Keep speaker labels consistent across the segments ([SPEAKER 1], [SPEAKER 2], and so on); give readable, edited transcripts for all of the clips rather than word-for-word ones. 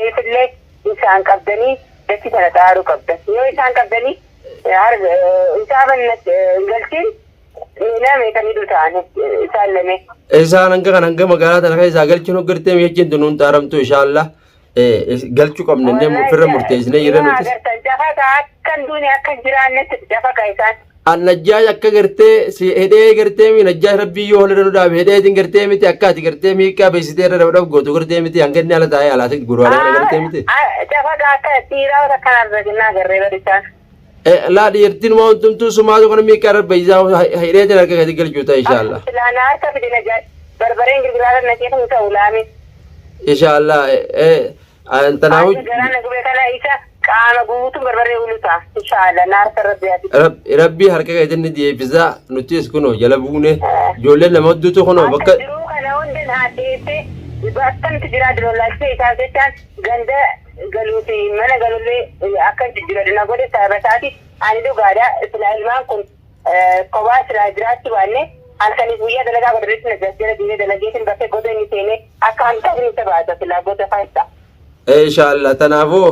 [SPEAKER 1] Illee isaan qabdanii dachii sana xaaruu qabdan. Yoo isaan qabdanii isaan galchiin miila meeqanii ta'an isaan lamee.
[SPEAKER 2] Isaan hanga kan hanga magaalaa tana keessaa galchuun hoggartee mi'eechiin tunuun xaaramtu inshaalla galchuu qabna inni ofirra murteessinee jirra nutis.
[SPEAKER 1] Agartan jafa akkan duuni akka hin jiraannetti jafa ka isaan.
[SPEAKER 2] Annajjaash akka gartee si hidhee gartee mi najjaash rabbii yoo holirra nu dhaabe hidheetiin gartee miti akka ati gartee miiqaa beeksitee irra dhabdhab gootu gartee miti hanga inni ala taa'ee alaatti gurwaalee kana gartee miti.
[SPEAKER 1] Jafa akka dhiiraa akkan argannaa agarree bari isaan.
[SPEAKER 2] Laa dhiirtiin waa hundumtuu sumaatu kana miiqaa irra beeksisaa hidheetiin harka keetti galchuu ta'a inshaallah.
[SPEAKER 1] Silaa harka fide najjaash barbareen girgiraara naqee kun ta'u laame.
[SPEAKER 2] Inshaallah tanaahu
[SPEAKER 1] Garaa na gubee kana isa qaama guutuu barbaree ulu ta'a. Inshaallah na harka rabbi ati.
[SPEAKER 2] Rabbii harka keetti ni deebisaa nutis kunoo jala buune ijoolleen nama hedduutu kunoo bakka.
[SPEAKER 1] Akka jiruu kana hundi naa dhiyeessee akkanti jiraa jiru isaaf jechaan ganda galuu fi mana galullee akka jijjiiradu na godhe sababa isaati. Ani dhugaadha silaa ilmaan kun kophaa silaa jiraachuu baanne halkaniif guyyaa dalagaa godhatetti na jala deemee dalageetiin bakkee goda inni seenee akka hanqafni isa baasa silaa goda faayisa.
[SPEAKER 2] Inshallah tanaafuu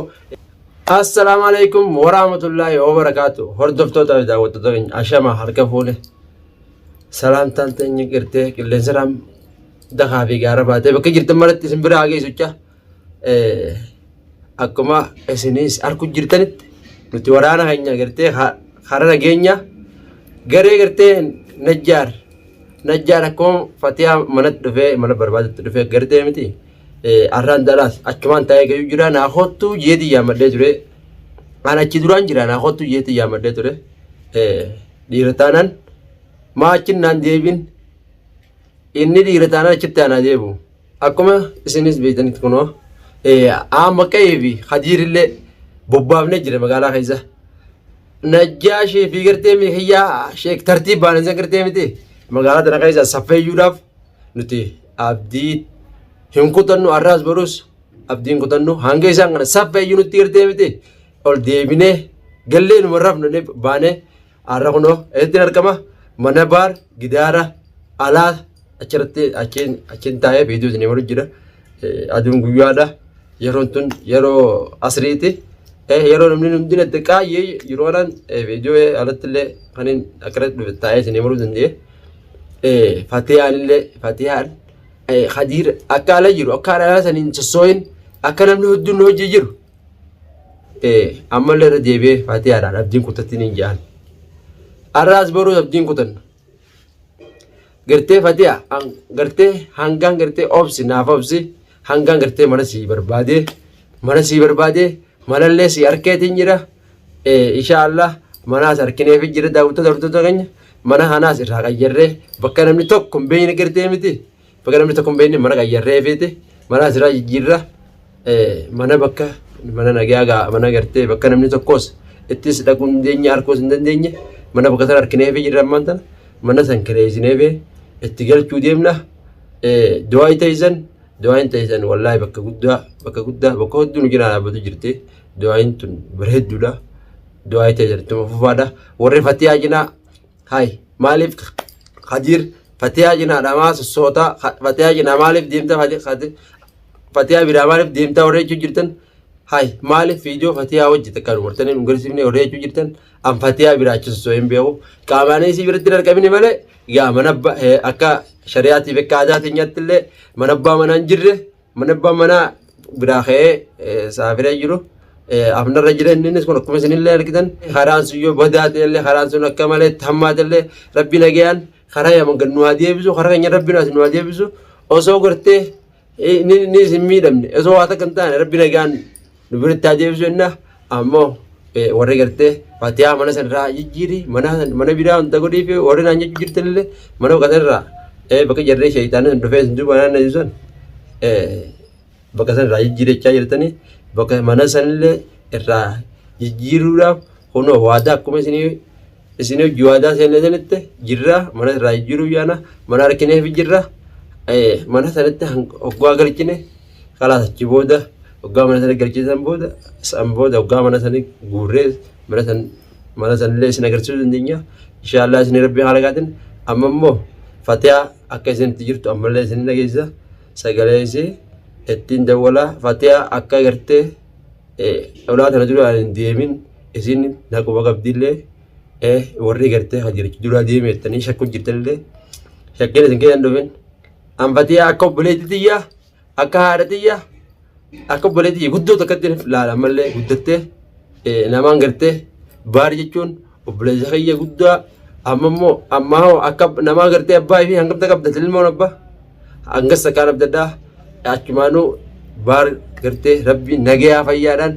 [SPEAKER 2] assalaamu alaikum warahmatullaahi wabarakaatu hordoftoota fi daawwattoota keenya ashama harka fuune salaamtaan teenya gartee qilleensa raam dakaa fi gaara baatee bakka jirtan maratti isin bira haa geessucha akkuma isinis arku jirtanitti nuti waraana keenya gartee karaa nageenya garee gartee najjaar najjaar akkuma fatiyaa manatti dhufee mana barbaadutti dhufee gartee miti. Arraan dalaas achumaan taa'ee gayuu jira naa kottuu jeetii yaammadhee ture. An achi duraan jira naa kottuu jeetii yaammadhee ture. Dhiira taanaan maa achiin naan deebiin inni dhiira taanaan achitti aanaa deebi'u. Akkuma isinis beektanitti kunoo amma qa'ee fi hadiirillee bobbaafnee jira magaalaa keessa. Najjaashii fi gartee mihiyyaa sheek tartiib baanan gartee miti magaalaa tana keessa saffeeyyuudhaaf nuti abdii hin kutannu har'aas borus abdii hin kutannu hanga isaan kana saffeeyyuu nutti gartee miti ol deebinee gallee numa rafnu baanee har'a kunoo eetti argama mana baar gidaara alaa achirratti achiin achiin taa'ee viidiyoo isin himalu jira aduun guyyaadha yeroon tun yeroo asriiti yeroo namni hundi natti qaayyee yeroo anaan viidiyoo alatti illee kan hin akkanatti dhufe taa'ee isin himaluu danda'e. Fatiyaan illee Fatiyaan Khadiir akka ala jiru akka ala saniin sossoo'in akka namni hedduun hojii jiru ammallee irra deebi'ee Fatiyaadhaan abdiin kutattiin hin jedhan. Har'aas boruus abdiin kutanna. Gartee Fatiyaa gartee hangaan gartee obsi naaf obsi hangaan gartee mana sii barbaadee mana sii barbaadee manallee sii harkeetiin jira. Insha Allah manaas harkineefi jira daawwattoota hordoftoota keenya mana kanaas irraa qayyarree bakka namni tokko hin beekne gartee miti bakka namni tokko hin beekne mana qayyarreefiiti manaas irraa jijjiirra mana bakka mana nagaa gaa mana gartee bakka namni tokkos ittis dhaquu hin dandeenye harkuus hin dandeenye mana bakka sana harkineefi jirra ammaan tana mana san kireessineefi itti galchuu deemna du'aa teessan du'aan teessan wallaahi bakka guddaa bakka guddaa bakka hedduu nu cinaa dhaabbatu jirti. Du'aayin tun bareedduudha. Du'aayi ta'e ittuma fufaadha. Warri fatiyaa cinaa hay maaliif Khadiir fatiyaa cinaadha maa sossootaa fatiyaa cinaa maaliif deemta fatiyaa biraa maaliif deemtaa warri jechuu jirtan hay maaliif viidiyoo fatiyaa wajji takka dubartanii nu garsiifne warri jechuu jirtan an fatiyaa biraa achi sossoo hin beeku qaamaan isii biratti hin argamine malee yaa mana akka shari'aatiif akka aadaa teenyaatti illee mana abbaa manaa hin jirre Mana abbaa manaa biraa ka'ee saafiree jiru. Afnarra jira innis kun akkuma isinillee argitan karaan sun yoo badaa ta'ellee karaan sun akka malee hammaa ta'ellee rabbi nagayaan karaa yaman gad nu haa deebisu karaa keenya rabbi as nu haa deebisu osoo gartee inni isin miidhamne osoo waa takka hin taane rabbi nagayaan nu biratti haa deebisu jenna ammoo warri gartee fatiyaa mana san irraa jijjiiri mana mana biraa wanta godhii fi warri naan jechuu jirtan illee mana bakka san irraa bakka jarree sheeyxaanii sun dhufee sun duuba naan sun bakka san irraa jijjiirachaa jirtanii bakka mana san illee irraa jijjiiruudhaaf kunoo waadaa akkuma isinii isinii hojii waadaa seenne sanitti jirra mana irraa jijjiiruu yaana mana harkineef jirra mana sanitti hoggaa galchine Kalaas achi booda hoggaa mana sana galchiisan booda san booda hoggaa mana sana guurree mana san mana sanillee isin agarsiisuu dandeenya. Inshaallah isin rabbi haala gaatiin amma immoo fatiyaa akka isin itti jirtu ammallee isin dhageessisa sagalee isii Ittiin dawwala Fatiyaa akka gartee olaa tana duraan hin deemin isin na quba qabdillee warri gartee hajirichi duraa deeme jettanii shakku jirtanillee shakkiin isin keessa hin dhufin. An Fatiyaa akka obboleetti tiyya akka haadha tiyya akka obboleetti tiyya guddoo takkatti laala ammallee guddattee namaan gartee baari jechuun obboleessa kiyya guddaa amma immoo ammaa hoo akka namaa gartee abbaa fi hangamta qabda ilmoon abbaa hangas takkaan abdadhaa achumaanuu baar gartee rabbi nagayaa fayyaadhaan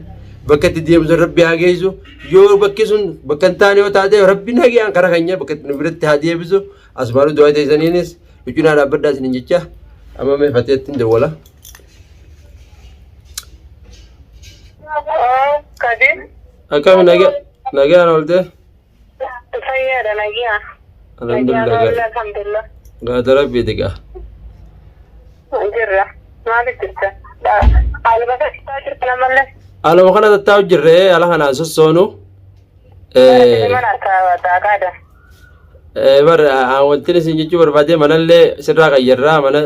[SPEAKER 2] bakka itti deemu sun rabbi haa geessu yoo bakki sun bakka hin taane yoo taate rabbi nagayaan karaa keenya bakka nu biratti haa deebisu asumaanuu du'aa teessaniinis nu cinaa dhaabbadhaa isiniin jecha amma mee fateetti hin dawwala.
[SPEAKER 1] Kadir.
[SPEAKER 2] Akkami nagaan oolte?
[SPEAKER 1] Fayyaadha nagaa.
[SPEAKER 2] Alhamdulillah.
[SPEAKER 1] Alhamdulillah.
[SPEAKER 2] Galata rabbiiti gaa.
[SPEAKER 1] Jirra. Maaliif jirta? Haaluma tattaa'u jirta namallee.
[SPEAKER 2] Haaluma kana tattaa'u jirre haala kanaan sossoonu.
[SPEAKER 1] Mana harkaa taakaadha.
[SPEAKER 2] Bar wanti isin jechuu barbaade manallee sirraa qayyarraa mana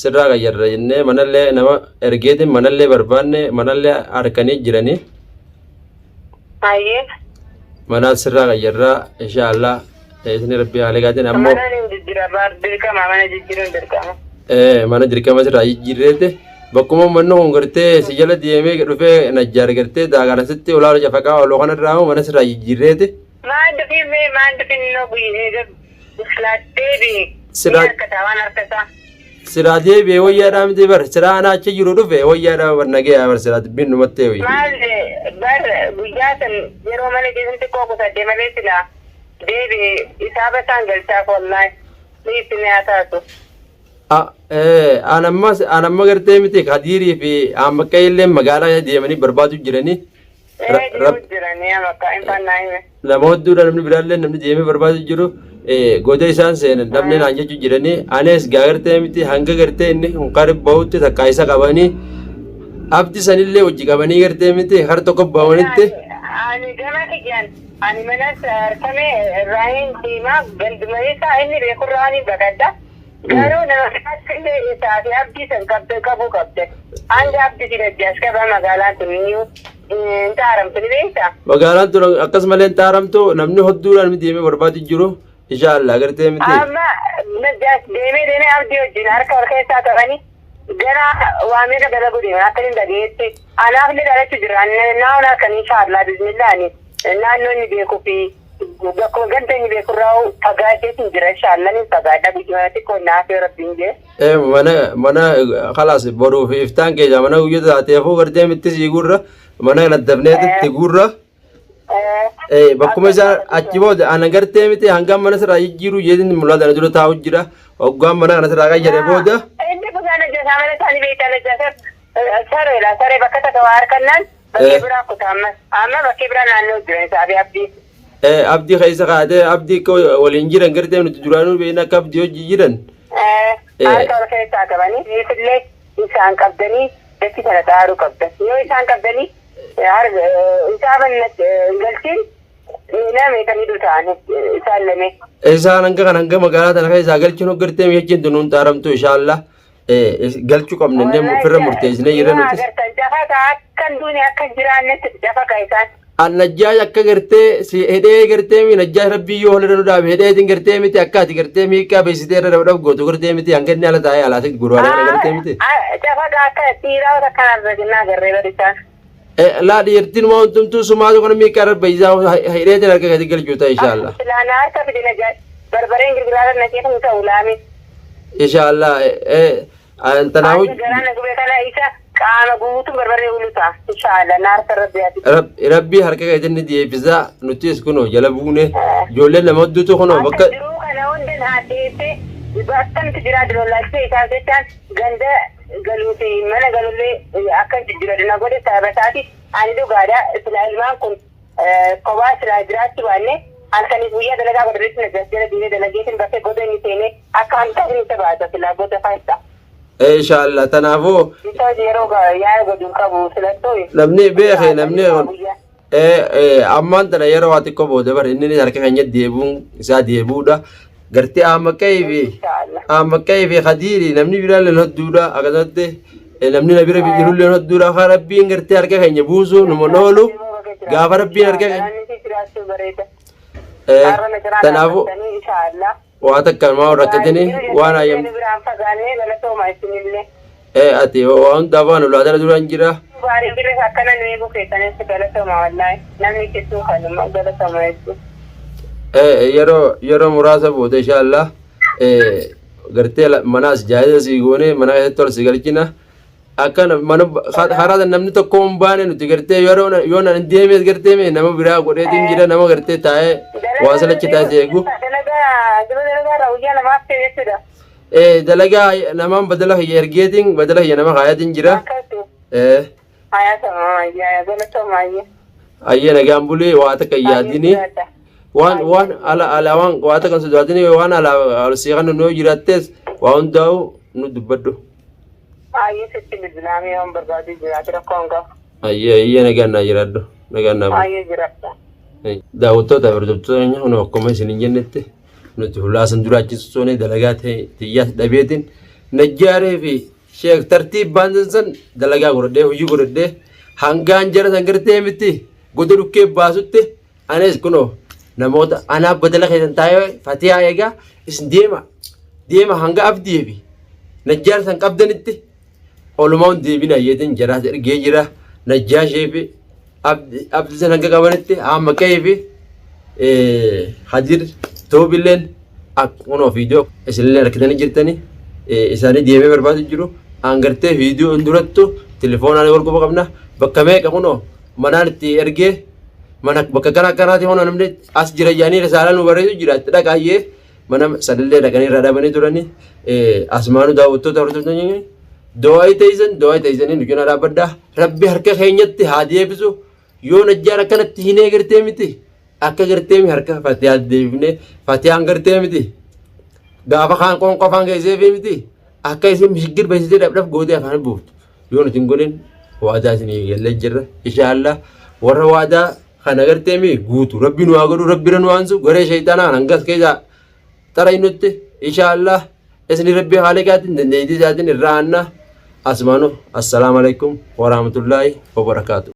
[SPEAKER 2] sirraa qayyarra jennee manallee nama ergeetiin manallee barbaanne manallee harkanii jiranii.
[SPEAKER 1] Hayyee.
[SPEAKER 2] Manaa sirraa qayyarraa inshaallah isin rabbi haala gaatiin ammoo
[SPEAKER 1] Mana ni jijjiira baar dirqama mana jijjiiruun dirqama.
[SPEAKER 2] Mana dirqama sirraa jijjiirreete bakkuma manni kun gartee si jala deemee dhufee najjaar gartee daagaana sitti olaana cafaqaa oloo kanarraa mana sirraa jijjiirreete.
[SPEAKER 1] Maan dufin mee maan dufin no guyyee silaa deebi'e.
[SPEAKER 2] Silaa-
[SPEAKER 1] Ni harkata waan harkataa.
[SPEAKER 2] Silaa deebi'e wayyaadhaa miti bar silaa anaa achi jiru dhufe wayyaadhaa bar nagaya bar silaa dubbiin dhumattee wayyi.
[SPEAKER 1] Maal bar guyyaa san yeroo mana keessatti koo kusadde malee silaa deebi'e isaaba isaan galchaaf wallaahi. Ni isin haa taatu.
[SPEAKER 2] An amma gartee miti Kadiirii fi Ammaqqee illee magaalaa deemanii barbaadu jiranii. Nama hedduudha namni biraallee namni deemee barbaadu jiru goda isaan seenan dhabnee naan jechuu jiranii anis gaa gartee miti hanga gartee inni kun qari bahutti takkaa isa qabanii abdi sanillee hojii qabanii gartee miti har tokko bahanitti.
[SPEAKER 1] Ani gama kiyyaan ani mana sarkame irraahin deemaa ganduma isaa inni beekurraa ni baqadha. Garuu nama biraatti illee isaa fi abdii san qabde qabuu qabde. Hanga abdii si dajjaas qaba magaalaan tun iyyuu hin xaaramtu ni beektaa?
[SPEAKER 2] Magaalaan tun akkasumallee hin xaaramtu namni hodduudhaan namni deemee barbaadu jiru inshaallah gartee miti.
[SPEAKER 1] Amma najjaas deemee deemee abdii wajjin harka wal keessaa qabanii gara waa meeqa dalaguu deeman akka inni dhageetti. Anaaf illee dhalachu jira. Naawun harkan inshaallah bismillaani naannoo inni beekuu fi Bakkuma ganda inni beekurraa fagaadheetiin jira inshaallah ni fagaadha guyyuma xiqqoo naaf yoo rabbiin jee.
[SPEAKER 2] Mana mana kalaas boruu fi iftaan keessa mana guyyoota taateefuu gartee mitti sii gurra mana kana dafneetti itti gurra. Bakkuma isaa achi booda ana gartee miti hangam mana sirraa jijjiiruu jeetiin mul'ata ana dura taa'u jira. Hoggaan mana kana sirraa qayyare booda.
[SPEAKER 1] Inni kutaa najjaasaa mana isaanii beektaa najjaasaa sareedha saree bakka takka waa harkannaan Bakkee biraa kutaa amma amma bakkee biraa naannoo jiran isaa fi abdii.
[SPEAKER 2] Abdii keessa kaatee abdii akka waliin jiran gartee nuti duraanuu beekna akka abdii hojii jiran.
[SPEAKER 1] Harka ol keessaa qabanii illee isaan qabdanii dachii sana xaaruu qabdan. Yoo isaan qabdanii isaan galchiin miila meeqanii ta'an isaan lamee.
[SPEAKER 2] Isaan hanga kan hanga magaalaa tana keessaa galchuun gartee mi'achiin tunuun xaaramtu inshaallah. Galchuu qabna innee ofirra murteessinee jirra nutis.
[SPEAKER 1] Agartan dafaqa akka hin duune akka hin jiraannetti dafaqa isaan.
[SPEAKER 2] An najjaash akka gartee si hidhee gartee mi najjaash rabbii yoo holirra nu dhaabe hidheetiin gartee miti akka ati gartee miiqaa beeksitee irra dhabdhab gootu gartee miti hanga inni ala taa'ee alaasii gurwaadha kana gartee miti.
[SPEAKER 1] Dafaqa akka dhiiraa akka argannaa agarree bari isaan.
[SPEAKER 2] Laa dhiirtiin maa hundumtuu sumaatu kana miiqaa irra beeksisaa hidheetiin harka keetti galchuu ta'a inshaallah.
[SPEAKER 1] Silaa na harka fide najjaash barbareen girgiraarra naqee kun ta'u laame.
[SPEAKER 2] Inshaallah tanaahu
[SPEAKER 1] Ani garaa na gube kana isa qaama guutuu barbaree ulu ta'a. Inshaallah na harka rabbi ati.
[SPEAKER 2] Rabbii harka keetti ni deebisaa nutis kunoo jala buune ijoolleen nama hedduutu kunoo
[SPEAKER 1] Akka
[SPEAKER 2] bakka
[SPEAKER 1] jiruu kana hunda na addeesse akkamti jiraa durollaachee isaaf jechaan ganda galuu fi mana galullee akka jijjiiradu na godhe sababa isaati. Ani dhugaadha silaa ilmaan kun kophaa silaa jiraachuu baanne halkaniif guyyaa dalagaa godhatetti na jala deemee dalageetiin bakkee goda inni seenee akka hanqaaqni isa baasa silaa goda faayisa.
[SPEAKER 2] Inshaallah tanaafuu
[SPEAKER 1] Isa yeroo yaada godhu hin qabu filattoo.
[SPEAKER 2] Namni beeke namni kun ammaan tana yeroo waa xiqqoo booda bara inni harka keenya deebuun isaa deebuudha. Gartee Ahmad Qayii fi Ahmad Qayii fi Khadiiri namni biraan lol hedduudha akkasumatti Namni na bira jirullee hedduudha. Haa Rabbiin gartee harka keenya buusu numa oolu gaafa Rabbiin harka keenya. Kanaafuu waa takka maa rakkatanii waan hayyam. Ati waa hundaaf waan ulaataa duraan jira.
[SPEAKER 1] Gaarii jirres akkana nu eeguu keessanitti galatoma wallaahi namni keessuu kanuma galatoma jechuudha.
[SPEAKER 2] Yeroo muraasa booda inshaallah gartee manaas jaayiza sii goone mana keessatti ol si galchina. Akka mana karaa namni tokko hin baane nuti gartee yeroo yoo nan deemes gartee nama biraa godheetiin jira nama gartee taa'ee waa salachi taasise eegu.
[SPEAKER 1] Dalagaa dura dalagaa irraa guyyaa lamaaf ta'e jechuudha.
[SPEAKER 2] Dalagaa namaan badala kiyya ergeetiin badala kiyya nama kaayatiin jira. Ayyee nagaan bulee waa takka hin yaadini. Waan ala ala waan waa takka hin sodaatini waan ala ol sii kan nu jiraattes waa hundaa'u nu dubbadhu.
[SPEAKER 1] Ayyee sitti bilbilaamee waan barbaadu jiraate rakkoo hin qabu.
[SPEAKER 2] Ayyee ayyee nagaan naa jiraadhu nagaan naa buli.
[SPEAKER 1] Ayyee jiraadha.
[SPEAKER 2] Daawwattoota fi hordoftoota keenya kun akkuma isin hin jennetti nuti hulaa san dura achi sosoonee dalagaa ta'e xiyyaas dhabeetiin najjaaree fi sheek tartiib baansan san dalagaa godhadhee hojii godhadhee hangaan jara san gartee miti goda dhukkee baasutti anis kunoo namoota anaaf badala keessan taa'ee fatiyaa eegaa isin deema deema hanga abdii fi najjaar san qabdanitti olumaa hin deebina yeetiin jaraas ergee jira najjaashee fi abdi san hanga qabanitti hamma qe'ee fi hadir toobilleen kunoo viidiyoo isinillee harkitanii jirtanii isaanii deemee barbaadu jiru hangartee viidiyoo hin durattu telefoonaan wal quba qabna bakka meeqa kunoo manaan itti ergee mana bakka kana akkanaati kunoo namni as jira jedhanii risaalaa nu barreessu jira itti dhaqaayyee mana sanillee dhaqanii irraa dhabanii turanii asumaanuu daawwattoota hordoftoonni du'aa teessan du'aa teessanii nu cinaa dhaabbadhaa rabbi harka keenyatti haa deebisu yoo najjaan akkanatti hin eegartee miti akka gartee mi harka fatiyaa deebifne fatiyaan gartee miti gaafa kaan qoonqoo afaan keessee fi miti akka isin mishiggir beeksisee dhabdhaf gootee afaan buuftu yoo nuti hin godhin waadaa isinii gallee jirra inshaallah warra waadaa kana gartee mi guutu rabbi nu haa godhu rabbi irra nu aansu garee shayxaanaa kan hangas keessaa xaraynutti inshaallah isin rabbi haaliqaatiin dandeettii isaatiin irraa aanna asmaanu assalaamu alaikum warahmatullaahi wabarakaatu.